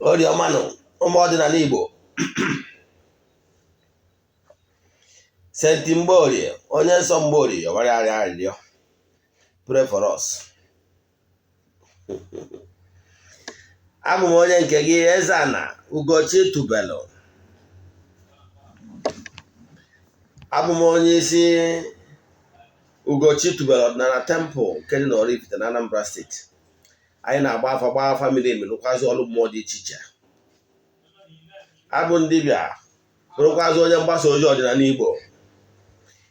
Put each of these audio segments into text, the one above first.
Orie ọma nụ, ụmụ ọdịnala Igbo. Senti Mgborie, onye nsọ Mgborie, yọwara anyị arịrịọ. Pray for us. Abụ m onye nke gị, Eze-Ana Ugochi Tubelu. Abụ m onye isi Ugochi Tubelu Ọdịnala Temple nke dị n'Oraifite na Anambra Steeti. Anyị na-agba afa, gbaa afa miri emi, rụkwazị ọrụ mmụọ dị iche iche. Abụ m dibịa, bụrụkwazị onye mgbasa ozi ọdịnala Igbo.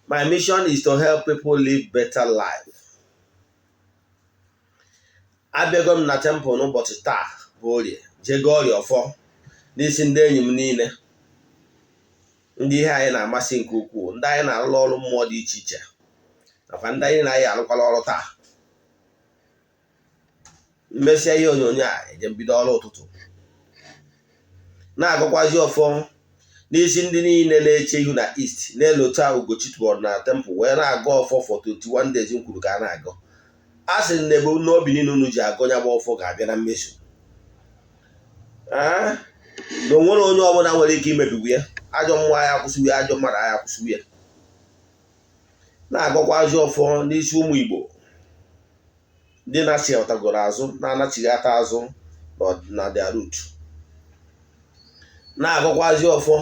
My mission is to help people live better life. Abịago m na temple n'ụbọchị taa bụ Orie, jee gọọ orie ọfọ n'isi ndị enyi m niile, ndị ihe anyị na-amasị nke ukwuu, ndị anyị na-arụrụ ọrụ mmụọ dị iche iche, nakwa ndị anyị na-anyị arụkwala ọrụ taa. M mesịa ihe onyonyo a, eje mbido ọrụ ụtụtụ, na-agọkwazi ọfọ n'isi ndị niile na-eche ihu na East na-elota Ugochi Tubelu Ọdịnala Temple wee na-agọ ọfọ for 21 days m kwuru ka a na-agọ. A sị na ebumnobi niile unu ji agọ ya bụ ọfọ ga-abịa na mmezu, na o nwere onye ọbụla nwere ike imebiwu ya. Ajọ mmụọ anyị akwụsịwu ya, ajọ mmadụ anyị akwụsịwu ya. Na-agọkwazi ọfọ n'isi ụmụ Igbo ndị na-achịghọtagoro azụ, na-anachighata azụ na their root, na-agọkwazi ọfọ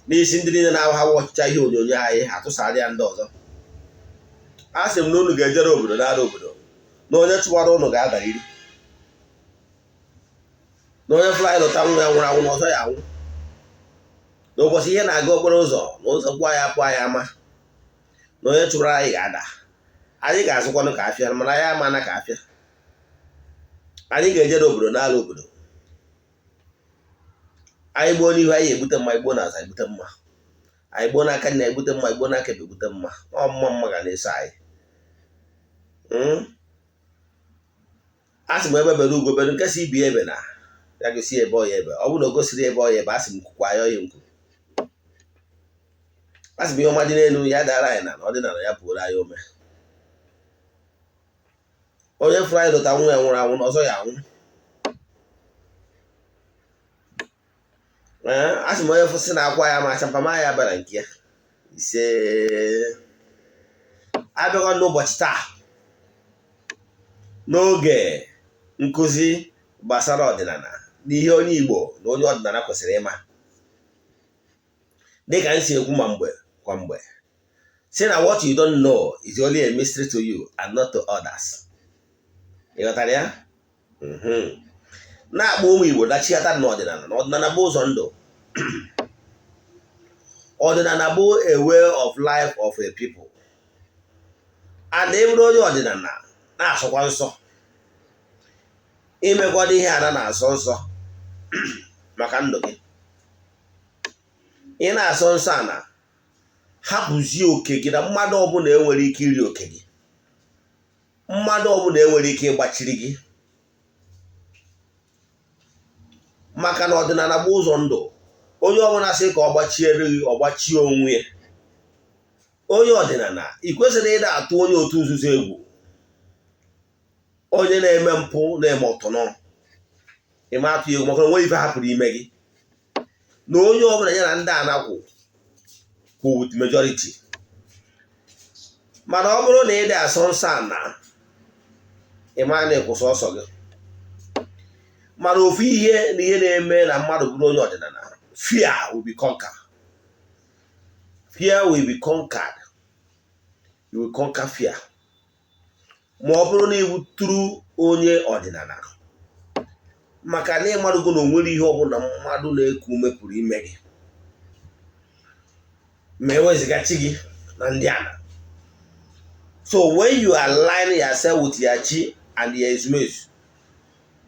n'isi ndị niile na-ahụ ọchịcha ihe onyonyo anyị atụsara ya ndị ọzọ. A sị m na unu ga-ejere obodo nara obodo, na onye chụwara unu ga-adariri, na onye fụrụ anyị lụta nwa ya nwụrụ anwụ na ọzọ ya anwụ, na ụbọchị ihe na-aga okporo ụzọ na ụzọ kwụ anyị apụ anyị ama, na onye chụrụ anyị ga-ada. Anyị ga-azụkwanụ ka afịa, mana anyị ama na ka afịa. Anyị ga-ejere obodo n'ala obodo. Anyị gbuo n'ihu, anyị egbute mma. Anyị gbuo n'azụ, anyị egbute mma. Anyị gbuo n'aka nri, egbute mma. Anyị gbuo n'aka ekpe, egbute mma. Ọ mma mma ga na-eso anyị. A sị m egbe bere ugo bere, nke sị ibe ebena, ya gosi ebe ọ ya-ebe. Ọ bụrụ na o gosiri ebe ọ ya-ebe, a sị m nku kwaa ya nku. A sị m ihe ọma dị n'elu ya dara anyị na ọdịnala ya pụrụ anyị ome. Onye fụrụ anyị lụta nwa ya nwụrụ anwụ na ọzọ ya anwụ. Ee, a sị m onye fụsị na akwa ya ma achampama ya bara nke ya ise. Abịaghọ n'ụbọchị taa n'oge nkụzi gbasara ọdịnala na ihe onye Igbo na onye ọdịnala kwesịrị ịma. Dịka m si ekwu ma mgbe kwa mgbe, sị na what you don't know is only a mystery to you and not to others. Ị ghọtara ya? Na-akpọ ụmụ Igbo dachiata n'ọdịnala, na ọdịnala bụ ụzọ ndụ. Ọdịnala bụ a way of life of a people, and ị bụrụ onye ọdịnala na-asọkwa nsọ, imekwado ihe ana na-asọ nsọ maka ndụ gị. Ị na-asọ nsọ ana, hapụzie oke gị na mmadụ ọbụla enwere ike iri oke gị, mmadụ ọbụla enwere ike ịgbachiri gị, maka na ọdịnala bụ ụzọ ndụ. Onye ọbụla sị ka ọ gbachiere gị, ọ gbachie onwe ya. Onye ọdịnala, ị kwesịrị ịda atụ onye otu nzuzo egwu, onye na-eme mpụ na-eme ọtọnọ, ị ma atụ egwu, maka na onweghị ife hapụrụ ime gị. Na onye ọbụla ya na ndị ana kwụ kwụ with majority. Mana ọ bụrụ na ị dị asọ nsọ ana, ị ma na ịkwụsị ọsọ gị. Mana ofu ihe na ihe na-eme na mmadụ bụrụ onye ọdịnala, fear will be conquered. Fear will be conquered. You will conquer fear ma ọ bụrụ na ị wụ true onye ọdịnala, maka na ịmarụgo na o nwere ihe ọbụla mmadụ na-eku ume pụrụ ime gị ma eweziga chi gị na ndị ana. So when you align yourself with your chi and your ezumezu,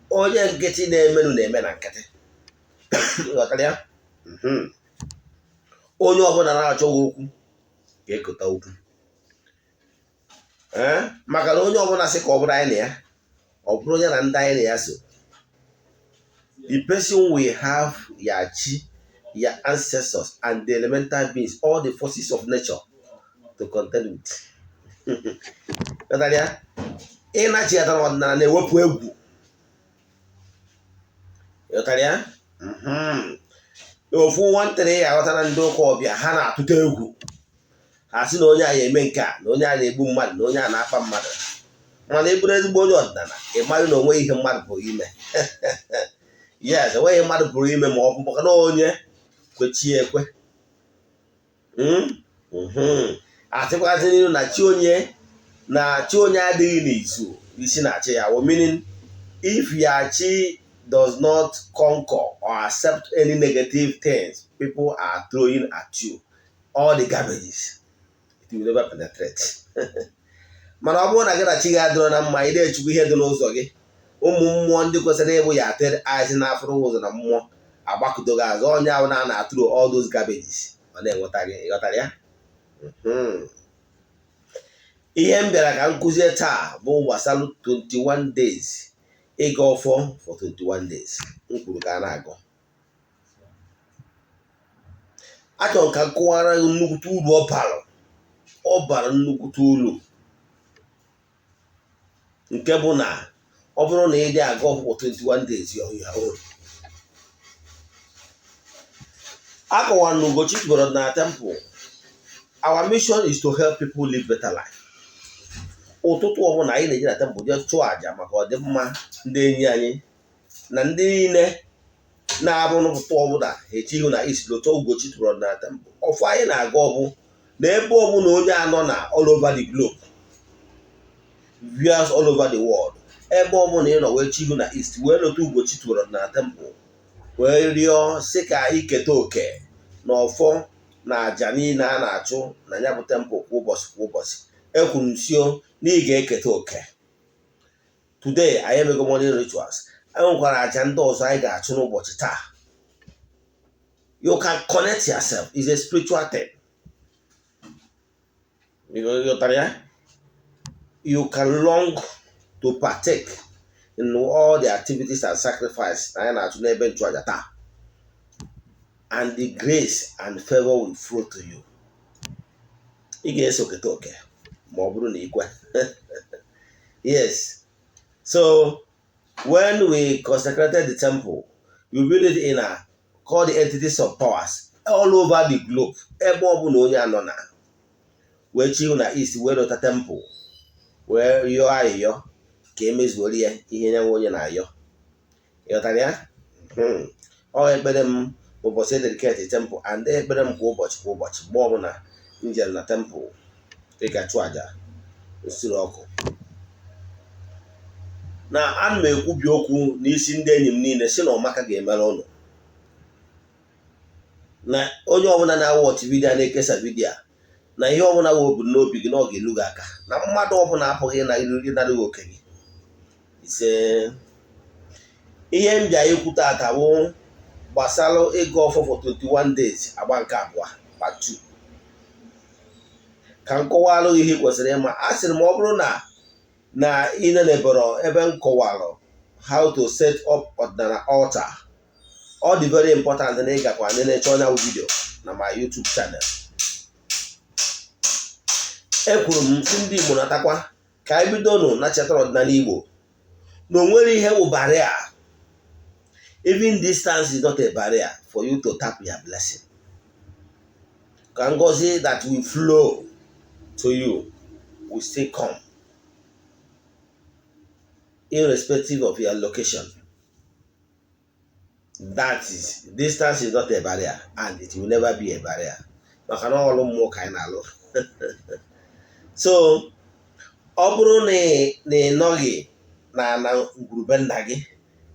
onye nkịtị na-emenụ na-eme na nkịtị. Ghọtara ya? Onye ọbụla na-achọghị okwu ga-ekota okwu, ee, maka na onye ọbụla sị ka ọ bụrụ anyị na ya, ọ bụrụ onye na ndị anyị na ya so, the person will have your chi, your ancestors and the elemental beings, all the forces of nature to contend with. Ghọtara ya? Ịnachighata n'ọdịnala na-ewepụ egwu. Ịghọtara ya? Ofu nwantịrị ya aghọta na ndị ụka ọbịa, ha na-atụta egwu. Ha sị na onye a ya eme nke a, na onye a na-egbu mmadụ, na onye a na-akpa mmadụ. Mana ị bụrụ ezigbo onye ọdịnala, ị maghị na onweghị ihe mmadụ pụrụ ime. Yes, enweghị mmadụ pụrụ ime, ma ọ bụ maka na onye kwechie ekwe. Atịkwazị n'ilu na chi onye na chi onye adịghị n'izu isi na-achị ya, meaning if your chi does not conquer or accept any negative things people are throwing at you, all the garbages, it will never penetrate. Mana ọ bụrụ na gị na chi gị adịrọ na mma, ị na-echukwu ihe dị n'ụzọ gị, ụmụ mmụọ ndị kwesịrị ịbụ ya atịrị azị n'afọrọ ụzọ na mmụọ agbakụdo gị azụ, onye ahụ na na-atụrụ all those garbages, ọ na-enweta gị. Ịghọtara ya? Ihe m bịara ka m kụzie taa bụ gbasara 21 days, ịga ọfọ for 21 days m kwuru ka a na-agụ. Achọrọ ka m kụwara gị nnukwute uru ọ bara. Ọ bara nnukwute uru, nke bụ na ọ bụrụ na ị dị aga ọfọ for 21 days on your own. Akọwara na Ugochi tubelu na temple, our mission is to help people live better life. Ụtụtụ ọbụla anyị na-eje na temple jee chụọ àjà maka ọdịmma ndị enyi anyị na ndị niile na-abụ n'ụtụtụ ọbụla ha eche ihu na isi lota Ugochi tubelu na temple. Ọfọ anyị na-aga ọbụ na ebe ọbụla onye anọ na all over the globe, viewers all over the world, ebe ọbụla ị nọ wee che ihu na east wee lota Ugochi tubelu na temple wee rịọ sị ka iketa oke na ọfọ na àjà niile a na-achụ na ya bụ temple kwa ụbọchị kwa ụbọchị, ekwuru m sio na ị ga-eketa oke. Today anyị emego morning rituals, e nwekwara àjà ndị ọzọ anyị ga-achụ n'ụbọchị taa. You can connect yourself, is a spiritual thing. Ịghọtara ya? You can long to partake in all the activities and sacrifice na anyị na-achụ n'ebe nchụaja taa, and the grace and favor will flow to you. Ị ga-eso keta oke ma ọ bụrụ na ikwe. Yes, so when we consecrated the temple, we built it in a call the entities of powers all over the globe, ebe ọ bụla onye anọ na wee chi na east wee lọta temple wee rịọ ayịyọ ka emezuoro ya ihe nye nwe onye na-ayọ. Ịghọtara ya? Ọ ekpere m ụbọchị dedicate temple, and ekpere m kwa ụbọchị kwa ụbọchị, mgbe ọbụla m jere na temple ịga chụọ àjà nsure ọkụ, na ana m ekwubi okwu n'isi ndị enyi m niile si na ọmaka ga-emere ụnụ, na onye ọbụla na-awatch video, na-ekesa video, na ihe ọbụla wee obu n'obi gị na ọ ga-elu gị aka, na mmadụ ọbụla apụghị ịnara gị oke gị. Ise, ihe m bịa ikwu tata bụ gbasara ịga ọfọ for 21 days, agba nke abụọ, part 2, ka m kọwalụ ihe ị kwesịrị ịma. A sịrị m, ọ bụrụ na ị nenebero ebe m kọwalụ how to set up ọdịnala altar, ọ dị very important na ị gakwa nenecha ọnya video na my YouTube channel. Ekwuru m si ndị Igbo natakwa ka anyị bidonụ na chetara ọdịnala Igbo na o nwere ihe wụ barrier. Even distance is not a barrier for you to tap your blessing, ka ngọzi that will flow to you will still come irrespective of your location. That is, distance is not a barrier and it will never be a barrier, maka na ọlụ mmụọ ka anyị na-alụ. So ọ bụrụ na ị nọghị na na ngwurube nna gị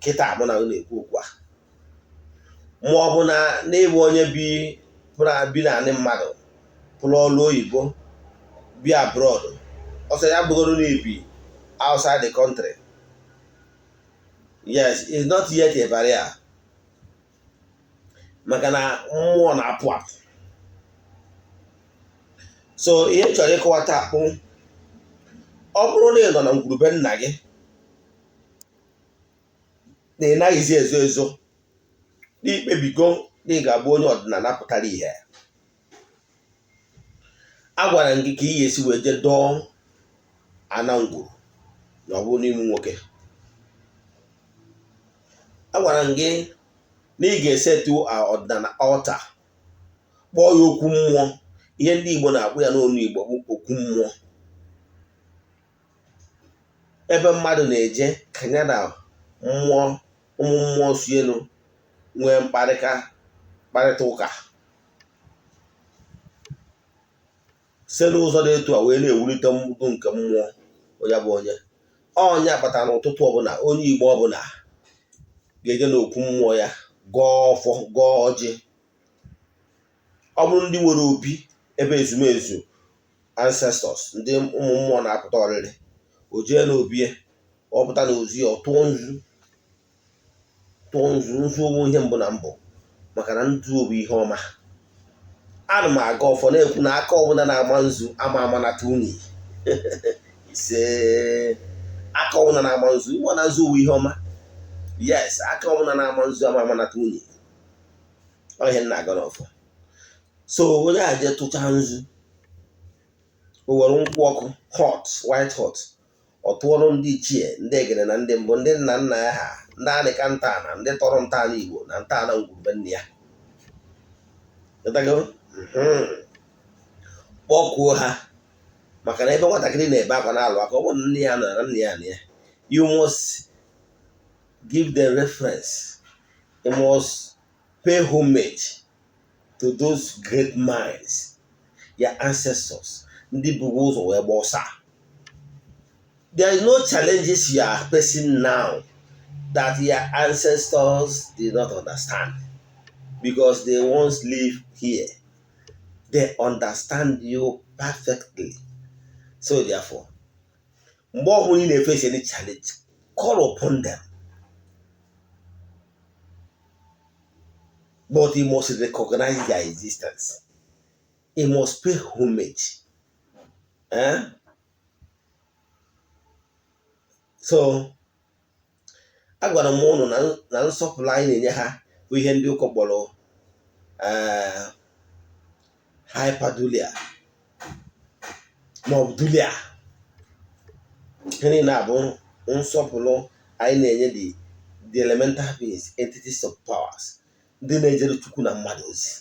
kịta mụ na na-ekwu okwu a, ma ọ bụ na n'ịbụ onye bi bi naanị mmadụ pụrụ ọlụ oyibo, bi abroad, ọsọ ya bụgoro na ibi outside the country, yes, it's not yet a barrier, maka na mmụọ na-apụ apụ. So ihe m chọrọ ịkọwa taa bụ, ọ bụrụ na ị nọ na ngwurube nna gị na ị naghịzi ezo ezo, n'ikpebigo na ị ga-abụ onye ọdịnala pụtara ihe, a gwara m gị ka ị ga-esi wee jee dọọ ana ngwuru. Na ọ bụrụ n'ime nwoke, agwara m gị na ị ga-esetu ọdịnala altar, kpọọ ya okwu mmụọ. Ihe ndị Igbo na-akpụ ya n'onu Igbo bụ okwu mmụọ, ebe mmadụ na-eje ka ya na mmụọ, ụmụ mmụọ si elu nwee mkparịta ụka, site n'ụzọ dị etu a wee na-ewulite ndụ nke mmụọ onye bụ onye. Ọnya kpatara n'ụtụtụ ọbụla, onye Igbo ọbụla ga-eje n'okwu mmụọ ya, gọọ ọfọ, gọọ ọjị. Ọ bụrụ ndị nwere obi ebe ezumezu ancestors, ndị ụmụ mmụọ na-apụta ọrịrị, o jee n'obi ya, ọ pụta n'ozi ya, ọ tụọ nzu, tụọ nzu. Nzu onwe ihe mbụ na mbụ, maka na nzu bụ ihe ọma. Ana m aga ọfọ na-ekwu na aka ọbụla na-ama nzu ama amanata unyi. Ise, aka ọbụla na-ama nzu, ịgba na nzu bụ ihe ọma. Yes, aka ọbụla na-ama nzu ama amanata unyi. Ọ ihe m na-aga n'ọfọ. So onye a jee tụchaa nzu, o were nkwụ ọkụ hot, white hot, ọ tụọrọ ndị ichie, ndị egede na ndị mbụ, ndị nna nna ya ha, ndị anịka ntọala, ndị tọrọ ntọala Igbo na ntọala ngwurube nne ya. Kpọkuo ha, maka na ebe nwatakịrị na-ebe akwa na-alụ aka, ọ bụrụ na nne ya nọ na nna ya na ya, you must give them reference, you must pay homage to those great minds, your ancestors, ndị buru ụzọ wee gba ọsọ. There is no challenges you are facing now that your ancestors did not understand, because they once lived here. They understand you perfectly. So therefore, mgbe ọbụla ị na-eface any challenge, call upon them, but you must recognize their existence. You must pay homage. So agwara m ụnụ na nsọpụrụ anyị na-enye ha bụ ihe ndị ụka kpọrọ hyperdulia ma ọ bụ dulia. Ihe niile a bụ nsọpụrụ anyị na-enye the elemental beings, entities of powers, ndị na-ejere Chukwu na mmadụ ozi.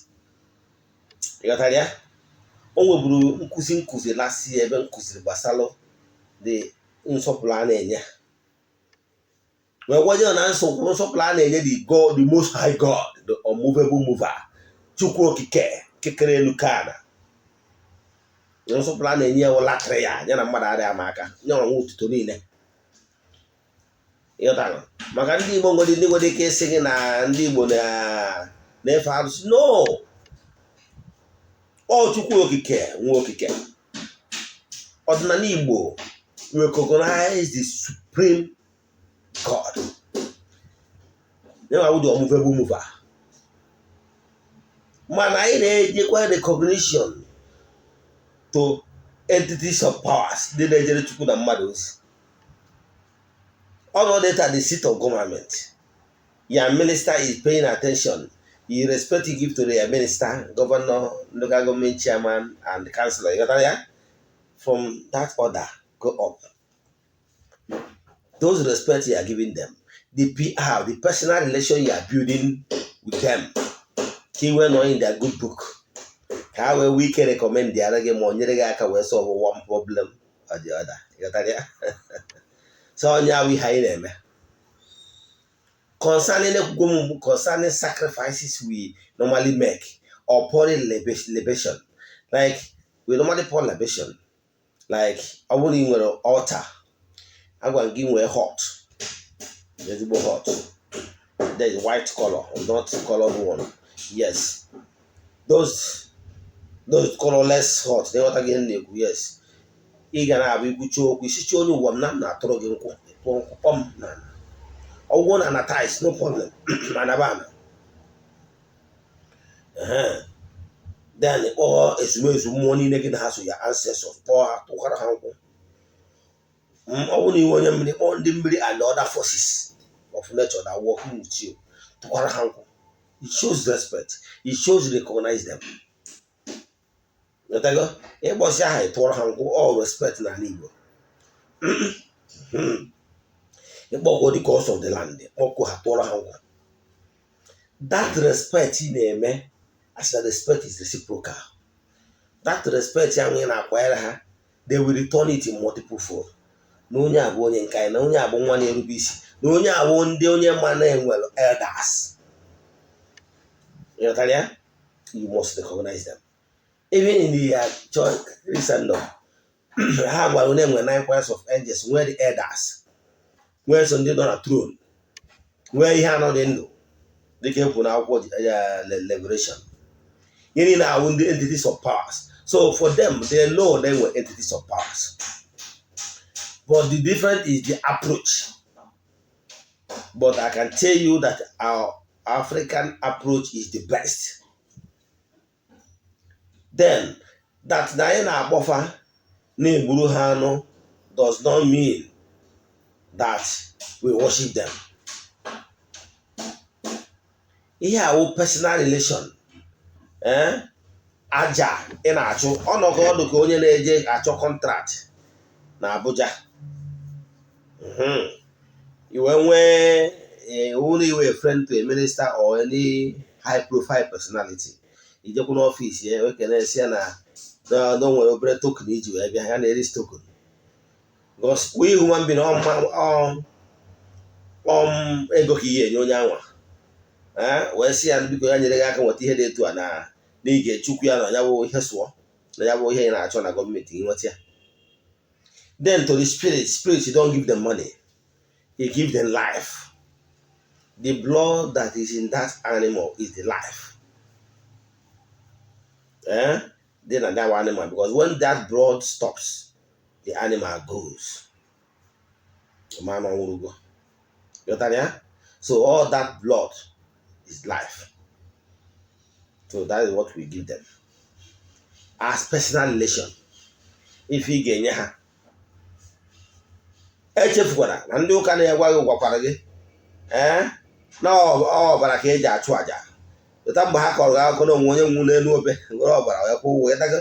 Ịghọtara ya? O nweburu nkụzi nkụzi last year ebe m kụziri gbasara the nsọpụrụ a na-enye, wee gwaje na nsọpụrụ a na-enye the God, the most high God, the unmovable mover, Chukwu okike kekere elu kana. Nsọpụrụ a na-enye ya latịrị ya, ya na mmadụ adịghị ama aka, nye ọnwa otuto niile. Ịghọtara? Maka ndị Igbo nwere ndị nwere ike ịsị gị na ndị Igbo na-efe arụsị. No, ọ Chukwu okike nwe okike. Ọdịnala Igbo recognize the supreme God, ya the unmovable mover. Mana anyị na-ejekwa recognition to entities of powers, ndị na-ejere Chukwu na mmadụ ozi. Ọnọdụ at the seat of government, your minister is paying attention, the respect you give to your minister, governor, local government chairman and councillor. You got ya? From that order go up, those respect you are giving them, the PR, the personal relation you are building with them, ka i wee nọ in their good book, ka ha wee nwee ike recommend ara gị ma ọ nyere gị aka wee solve one problem or the other. Ịghọtara ya? So onye ahụ, ihe anyị na-eme concerning ekwukwo m, concerning sacrifices we normally make or pouring libation, like we normally pour libation, like ọ bụrụ na ị nwere altar, agwa gị nwee hot, ezigbo hot, there is white color, not colored one. Yes, those colorless hot. Ịghọta gị na-ekwu? Yes, ị ga na-abụ ikwuchi okwu isichi onye ụwa m na m na-atụrụ gị nkwụ, tụọ nkwụ kpọm na ọgwụgwọ na na tis, no problem, mana ba ana. Then kpọọ ezumezu mmụọ niile gị na ha so ya, ancestors, kpọọ ha, tụkwara ha nkwụ. Ọ bụrụ na iwe onye mmiri, kpọọ ndị mmiri and other forces of nature that working with you, tụkwara ha nkwụ. It shows respect, it shows you recognize them. Ịghọtago? Ịkpọsị aha, ị tụọrọ ha nkwụ, all respect n'ala Igbo. Ịkpọkuo the gods of the land, kpọkuo ha, tụọrọ ha nkwụ. That respect ị na-eme, as na respect is reciprocal, that respect ya nwee na-akwanyere ha, they will return it in multiple fold. Na onye a bụ onye nke anyị, na onye a bụ nwa na-erube isi, na onye a bụ ndị onye ma na-enwere elders. Ịghọtara ya? You must recognize them. Even in the church, Christendom, ha gwara onye nwere nine choirs of angels, nwee the elders, nwee so ndị nọ na throne, nwee ihe anọ dị ndụ, dịka ekwu na akwụkwọ Revelation. Ihe niile awụ ndị entities of powers. So for them, they know they were entities of powers, but the difference is the approach. But I can tell you that our African approach is the best. Then that na anyị na-akpọfa, na-egburu ha anụ, does not mean that we worship them. Ihe awụ personal relation. Eh, aja ị na-achụ ọnọkọ ọdụ ka onye na-eje achọ contract na Abuja. Iwe nwee iwu na iwe friend to a minister or any high profile personality, ijekwu n'ọfịs ya, ekene si ya na o nwere obere token iji wee bịa ya na-eri token, because we human being, ọm ego ka ihe enye onye anwa wee sị ya biko, ya nyere gị aka nweta ihe dị etu a, na ị ga-echukwu ya na ya bụ ihe sụọ na ya bụ ihe ị na-achọ na gọọmenti gị nweta ya. Then to the spirit, spirit, you don't give them money, you give them life. The blood that is in that animal is the life, eh, dị na that animal, because when that blood stops, the animal goes. Man ọnwụrụgo. Ghọtara ya? So all that blood is life. So that is what we give them as personal relation. Ife ị ga-enye ha, echefukwara na ndị ụka na-egwa gị, gwakwara gị, ee, na ọbara ka eji achụ àjà. Pụta mgbe ha kọrọ gị akụkọ na onwe onye nwụ n'elu obe, were ọbara wee kwụ ụgwọ ịtago.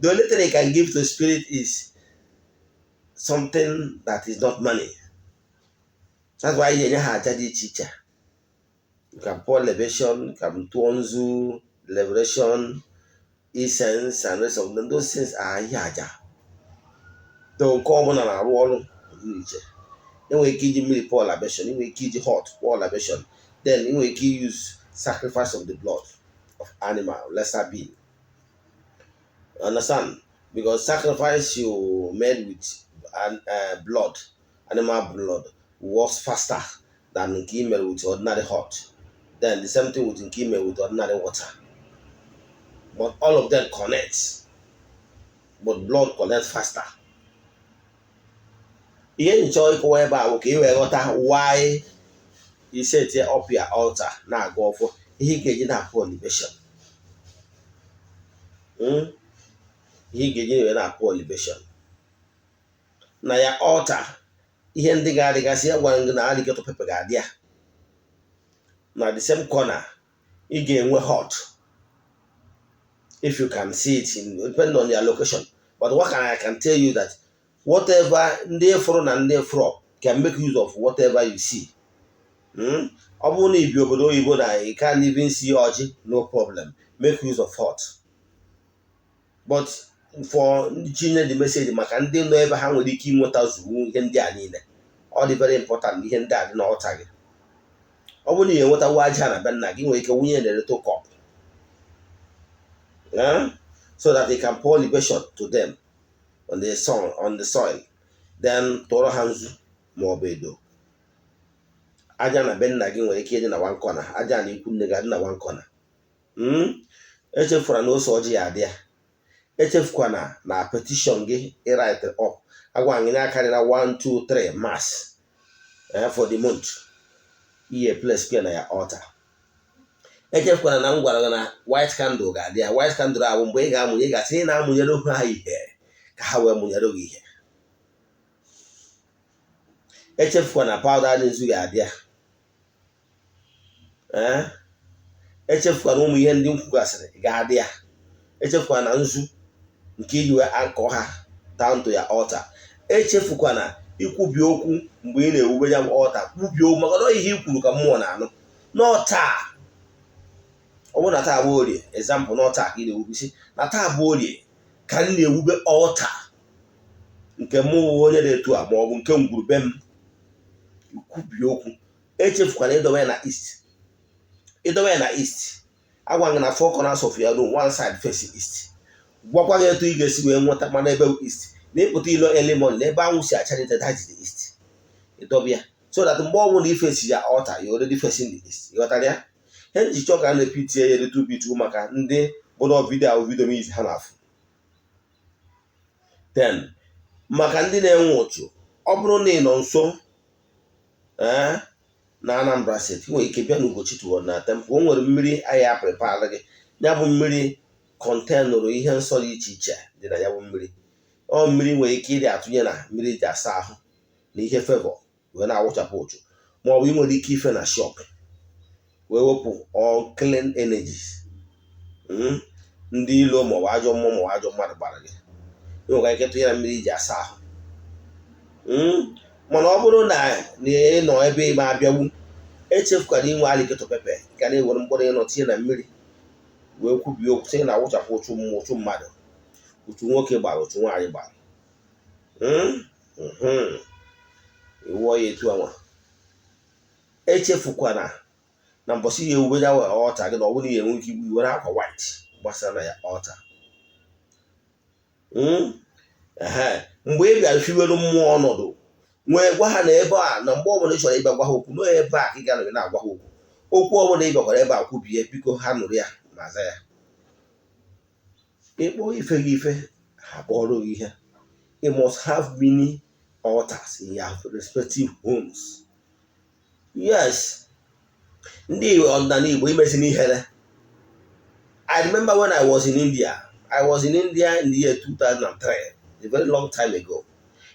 The only thing you can give to spirit is something that is not money. That's why ị enye ha aja dị iche iche. You can pour libation, you can tụọ nzu, liberation, incense and rest of them. Those things are ihe aja. Though nke ọbụla na-arụ ọrụ dị iche. Enwere ike iji mmiri pour libation, enwere ike iji hot pour libation, then enwere ike use sacrifice of the blood of animal, lesser being. Understand? Because sacrifice you made with blood, animal blood, works faster than nke i mere with ordinary hot. Then the same thing with nke i mere with ordinary water. But all of them connect, but blood connect faster. Ihe nchọ ịkọwa ebe a bụ ka ị wee ghọta why i set up your altar, na-agụ ọfọ, ihe ị ga-eji na-pour libation. Ihe ị ga-eji wee na-pour libation na ya altar, ihe ndị ga-adịgasị ya, gwara gị na alligator pepper ga-adị ya na the same corner. Ị ga-enwe hot, if you can see it in, depending on your location. But what can I can tell you that whatever ndị fụrụ na ndị fụrụ can make use of whatever you see. Ọ bụrụ na ibi obodo oyibo na you can't even see ọjị, no problem, make use of hot. But for chinye the message maka ndị nọ ebe ha nwere ike inweta zuwu ihe ndị a niile, ọ dị very important ihe ndị a dị n'ọta gị. Ọ bụrụ na ị enwetawo aja na be nna gị, nwere ike wunye na little cup, so that they can pour libation to them on the soil, on the soil. Then tụọrọ ha nzu ma ọ bụ edo. Aja na be nna gị nwere ike ịdị na one corner, aja na ikwu nne gị adị na one corner. Echefura na ose ọjị ya adị ya. Echefukwana na petition gị ị write up, agwa gị na-akarịra 1 2 3 mass for the month, ihe place square na ya altar. Echefukwana na m gwara gị na white candle ga-adị ya. White candle ahụ, mgbe ị ga-amụnye, ị ga-asị ị na-amụnyere ha ihe ka ha wee mụnyere gị ihe. Echefukwana na powder nzu ga-adị ya. Ee, echefukwana ụmụ ihe ndị m kwugasịrị ga-adị ya. Echefukwana na nzu nke iji wee anchor ha down to your altar. Echefukwana ikwubi okwu mgbe ị na-ewube ya bụ altar. Kwubie okwu, maka na ihe i kwuru ka mmụọ na-anụ. N'ọtaa, ọ bụrụ na taa bụ Orie, example, n'altar ka ị na-ewube isi na taa bụ Orie ka m na-ewube altar nke mụ onye na-etu a, ma ọ bụ nke ngwurube m. Ikwubi okwu. Echefukwana ịdọba ya na east. Ịdọba ya na east, agwa gị na four corners of your room, one side face east. Gwakwa gị etu ị ga-esi wee nweta mana ebe east na ịpụta ilo early morning, na ebe anwụ si achalite, that is the east. Ịdọba ya so that mgbe ọbụla i face ya altar, you already facing the east. Ịghọtara ya? Ihe nji chọọ ka a na-epitie ya little bit maka ndị bụ na video ahụ, video m izi ha na-afụ. Then maka ndị na-enwe ụchụ, ọ bụrụ na ị nọ nso ee na Anambra State, ị nwere ike bịa n'Ugochi toward na temple. O nwere mmiri anyị aprepare gị. Ya bụ mmiri containụrụ ihe nsọ dị iche iche dị na ya bụ mmiri. Ọ mmiri nwere ike ịdị atụnye na mmiri ji asa ahụ na ihe favour wee na-awụchapụ ụchụ, ma ọ bụ ị nwere ike ife na shop wee wepụ all clean energies ndị ilo maọbụ ajọ mmụọ maọbụ ajọ mmadụ gbara gị. Ị nwekwara ike tụnye na mmiri iji asa ahụ. Mana ọ bụrụ na ị nọ ebe ị ma abịagbu, echefukwara inwe alligator pepper ga na-ewere mkpụrụ ịnọ tinye na mmiri wee kwubie okwu sị na awụchapụ ụchụ mmụọ, ụchụ mmadụ, ụchụ nwoke gbara, ụchụ nwaanyị gbara. Ịwụọ ya etu anwa. Echefukwana na mbọsị ya ewube ya altar gị, na ọ bụrụ na ya enwe ike igbu, iwere akwa white gbasara na ya altar. Mgbe ị bịara fiwere mmụọ ọnọdụ, nwee gwa ha na ebe a, na mgbe ọbụla ị chọrọ ịbịa gwa ha okwu, n'ebe a ka ị ga na-agwa ha okwu. Okwu ọbụla ị bịakwara ebe a kwubie, biko ha nụrụ ya ma aza ya. Ịkpọ ife gị ife, ha kpọrọ gị ihe. You must have many altars in your respective homes. Yes, ndị ọdịnala Igbo, imezi n'ihere. I remember when I was in India. I was in India in the year 2003, a very long time ago.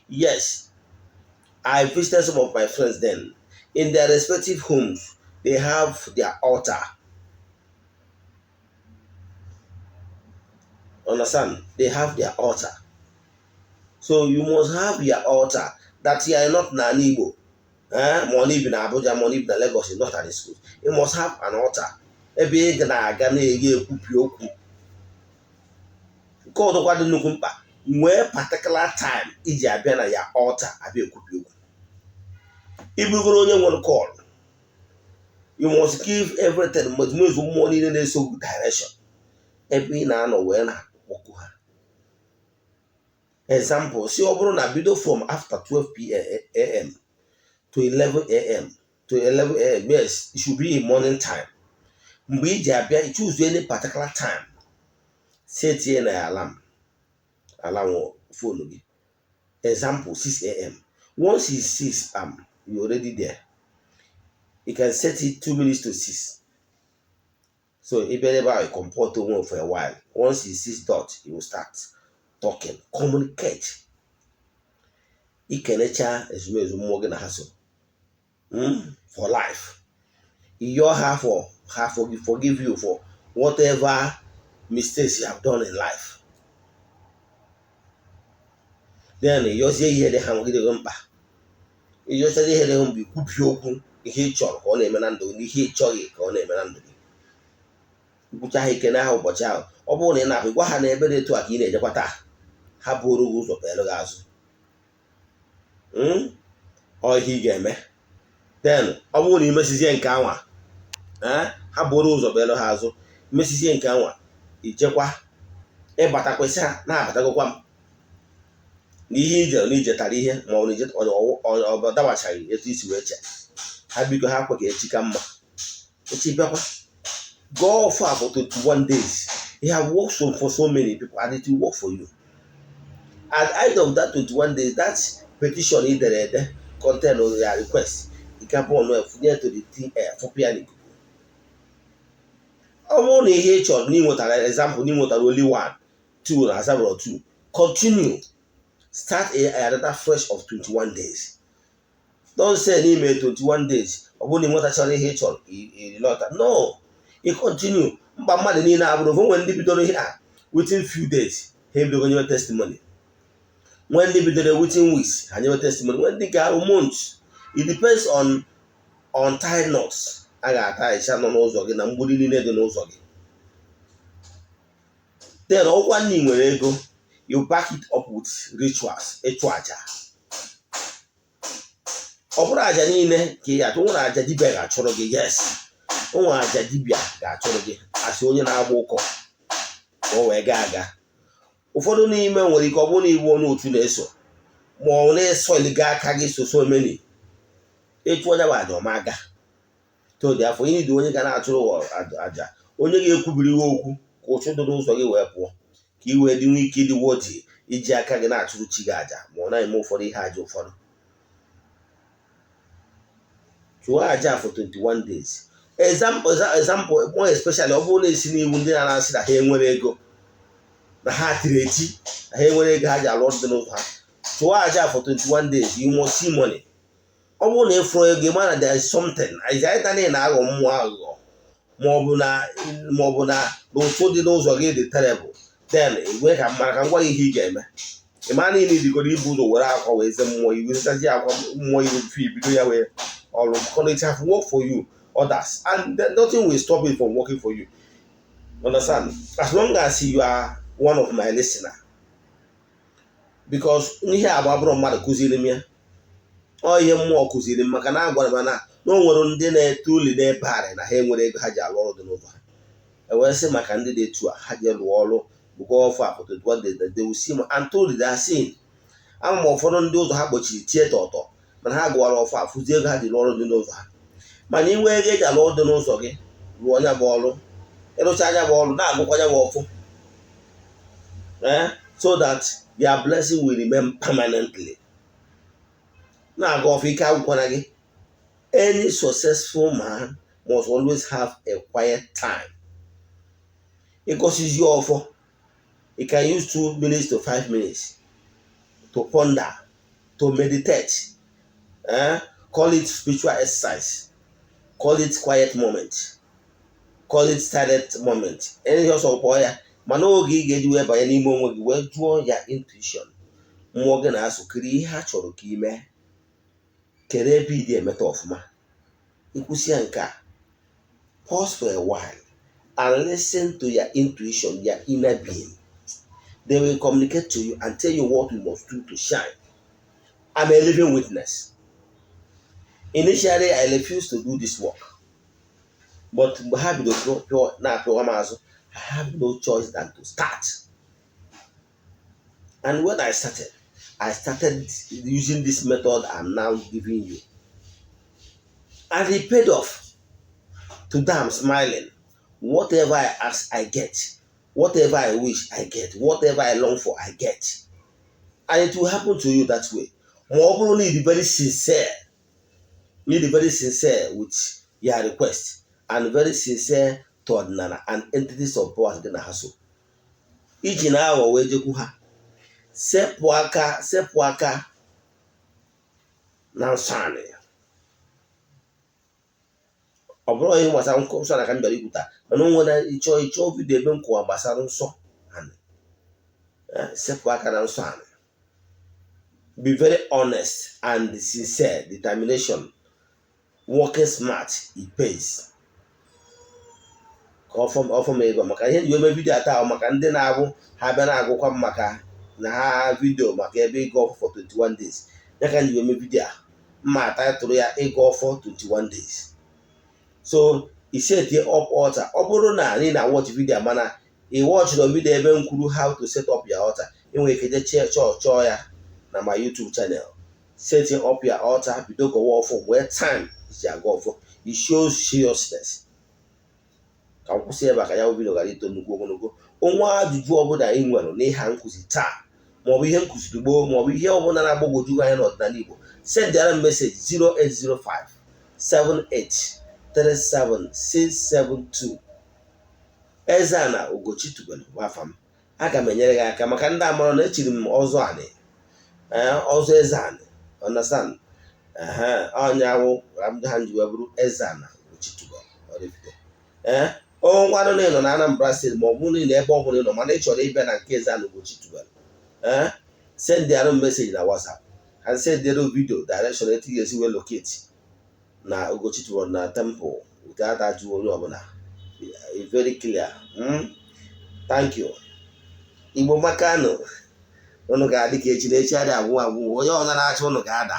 Yes, I visited some of my friends then. In their respective homes, they have their altar. Understand? They have their altar. So you must have your altar, that you are not n'ala Igbo. Eh? Ma ọ na ibi na Abuja, ma ọ na ibi na Lagos, is not an excuse. You must have an altar. Ebe ị ga na-aga na-ege ekwupi okwu. Nke ọzọkwa dị nnukwu mkpa, nwee particular time iji abịa na ya altar, abịa ekwupi okwu. Ịbụgoro onye nwere call, you must give everything, mezu mmụọ niile na-eso direction ebe ị na-anọ wee na-akpọku ha. Example, si ọ bụrụ na bido from after 12 am to 11 am, to 11 am. Yes, it should be in morning time. Mgbe iji abịa, choose any particular time, setie na alarm phone gị. Example, 6 am. Once it's 6 am, you already there. You can set it 2 minutes to 6, so ị bịa ebe ahụ, comport onwe for a while. Once it's 6 dot, you will start talking, communicate, ikenecha ezumezu mmụọ gị na ha so for life, yọọ ha for ha forgive you for whatever mistakes you have done in life. Then yọzie ihe dị ha nwegide gị mkpa. Ịyọchazie ihe dị ha mkpa, ikwubi okwu ihe ị chọrọ ka ọ na-eme na ndụ gị na ihe ị chọghị ka ọ na-eme na ndụ gị. Nkwụcha ha ike n'aha ụbọchị ahụ. Ọ bụrụ na ị na-apụ, gwa ha na ebe dị etu a ka ị na-ejekwa taa, ha bụrụ gị ụzọ, kpeere gị azụ. Ọ ihe ị ga-eme. Then ọ bụrụ na imesizie nke anwa, ha bụrụ ụzọ kpeere ha azụ, mesizie nke anwa, ijekwa ịbatakwesị ha na-abatagokwa m na ihe ije na ijetara ihe, ma ọ bụ na ọ dabachaghị etu isi wee che ha, biko ha kwe ka echi ka mma, echi bịakwa. Go far for 21 days. It have worked so for so many people and it will work for you. At the end of that 21 days, that petition ị dere ede contain your request, ị ka bụ ọnụ efunye to the thin air, fụpụ ya n'ikuku. Ọ bụrụ na ihe ị chọrọ na ị nwetara, example, na ị nwetara only one, two, na asabụrụ two, continue, start another fresh of 21 days. Don't say n'ime 21 days, ọ bụrụ na ị nwetachara ihe ị chọrọ, ịlọta. No, ị continue. Mkpa mmadụ niile abụrụ ofu. Nwere ndị bidoro ihe a, within few days ha ebidogo nyewe testimony. Nwee ndị bidoro within weeks, ha nyewe testimony. Nwee ndị ga months. It depends on untied knots a ga-ata ịcha nọ n'ụzọ gị na mgbidi niile dị n'ụzọ gị. Then ọkwa nna ị nwere ego, you back it up with rituals, ịchụ aja. Ọ bụrụ aja niile ka ị achụ, nwere aja dibịa ga-achụrụ gị. Yes, o nwere aja dibịa ga-achụrụ gị, asị onye na-agba ụkọ ka o wee gaa aga. Ụfọdụ n'ime nwere ike ọ bụrụ na iwu onye otu na-eso ma ọ na-esoliga aka gị so so many ịchụ onye bụ aja ọma aga todi afọ. Ịnị dị onye ga na-achụrụ aja, onye ga-ekwubiri gị okwu ka ụchụ dị n'ụzọ gị wee pụọ, ka ị wee dị nwee ike ịdị woti iji aka gị na-achụrụ chi gị aja, ma ọ na-eme ụfọdụ ihe aja ụfọdụ. Chụọ aja for 21 days, example, more especially ọ bụrụ na esi n'iwu ndị na-asị na ha enwere ego, na ha tiri eti, na ha enwere ego ha ji alụ ọrụ dị n'ụzọ ha. Chụọ aja for 21 days, you must see money. Ọ bụrụ na ịfụrụ ego, ịma na there is something either na ị na-aghọ mmụọ aghụghọ, ma ọ bụ na ụtụ dị n'ụzọ gị dị terrible. Then igwe ka mara ka m gwa gị ihe ị ga-eme. Ị ma na ị digoro ibu ụzọ were akwa wee ze mmụọ iwu, zetazi akwa mmụọ iwu before ibido ya wee ọrụ, because it have worked for you others and nothing will stop it from working for you, understand? As long as you are one of my listener, because ihe agba bụrụ mmadụ kụziri m ya, ọ ihe mmụọ kụziri m, maka na agwara m na o nwere ndị na-ete uli n'ebe arị na ha enwere ego ha ji alụ ọrụ dị n'ụzọ ha. Ewee sị maka ndị dị etu a, ha ji lụọ ọrụ bụkwa ọfọ for 21 days, they will see and told they are seeing. Ama m ụfọdụ ndị ụzọ ha kpọchiri tie tọtọ, mana ha gụwara ọfọ afụzi ego ha ji lụọ ọrụ dị n'ụzọ ha. Mana inwe ego eji alụ ọrụ dị n'ụzọ gị, lụọ anya bụ ọrụ, ịrụcha anya bụ ọrụ, na-agụkwa anya bụ ọfụ, so that your blessing will remain permanently. Na-aga ọfụ, ike agwụkwana gị. Any successful man must always have a quiet time. Ịgọsizi ọfọ, you can use 2 minutes to 5 minutes to ponder, to meditate, eh? Call it spiritual exercise, call it quiet moment, call it silent moment, ihe ọsọ kpọọ ya. Mana oge ị ga-eji wee banye n'ime onwe gị wee jụọ ya intuition, mmụọ gị na-asụ kiri ihe ha chọrọ ka ime, kere ebe ịdị emeta ọfụma. Ikwụsị ya nke a, pause for a while and listen to your intuition, your inner being. They will communicate to you and tell you what you must do to shine. I'm a living witness. Initially, I refused to do this work, but mgbe ha bidoro na-apịwa m azụ, I have no choice than to start. And when I started, I started using this method I'm now giving you, and it paid off. Today I'm smiling. Whatever I ask, I get. Whatever I wish, I get. Whatever I long for, I get. And it will happen to you that way, ma ọ bụrụ na ị dị very sincere, you dị very sincere with your request and very sincere to ọdịnala and entities of powers dị na ha. So iji na-aghọ wee jekwu ha, sepụ aka, sepụ aka na nsọ anị. Ọ bụrụ ihe gbasara nsọ na ka m bịara ikwu taa, mana o nwere ịchọ video ebe m kọwa gbasara nsọ anị. Sepụ aka na nsọ anị. Be very honest and sincere, determination, working smart, it pays. Ka ọfọm ego maka ihe ji eme video taa, maka ndị na-abụ ha bịa na-agụkwa m maka na ha video maka ebe ịga ọfọ for 21 days, ya ka m ji eme video a mma title ya "Ịga Ọfọ 21 Days". So isetie up altar. Ọ bụrụ na anyị na-watch video, mana ị watchịrị video ebe m kwuru how to set up your altar, ị nwere ike jee chọọ chọọ ya na my YouTube channel, "Setting up your altar". Bido gọwa ọfọ wee time ji aga ọfọ. It shows seriousness. Ka m kwụsị ebe a ka ya bụ video ghara ito nnukwu ogologo. Onwe ajụjụ ọbụla ị nwere n'ihe nkụzi taa, maọbụ ihe nkụziri gboo, maọbụ ihe ọbụla na-agbagwoju anya n'ọdịnala Igbo, sendịara m message 0805 78 37672. Eze-Ana Ugochi tubelu bụ m. Aga m enyere gị aka maka ndị amara na echiri m ọzọ anị, ọzọ Eze-Anị, understand? Ọnya wụ ha ji wee bụrụ Eze-Ana Ugochi tubelu Oraifite. Ee, onwekwanụ na ị nọ na Anambra State, ma ọ bụ niile ebe ọ bụla ị nọ, mana ị chọrọ ịbịa na nke Eze-Ana Ugochi tubelu, ee, Send their message na WhatsApp and send their video direction etu ị ga-esi wee locate na Ugochi tubelu na temple without ajụ onye ọbụla. It's very clear. Thank you. Igbo makanụ, unu ga-adị ka echi na echi adị agwụ agwụ. Onye ọbụla na-achọ unu ga-ada.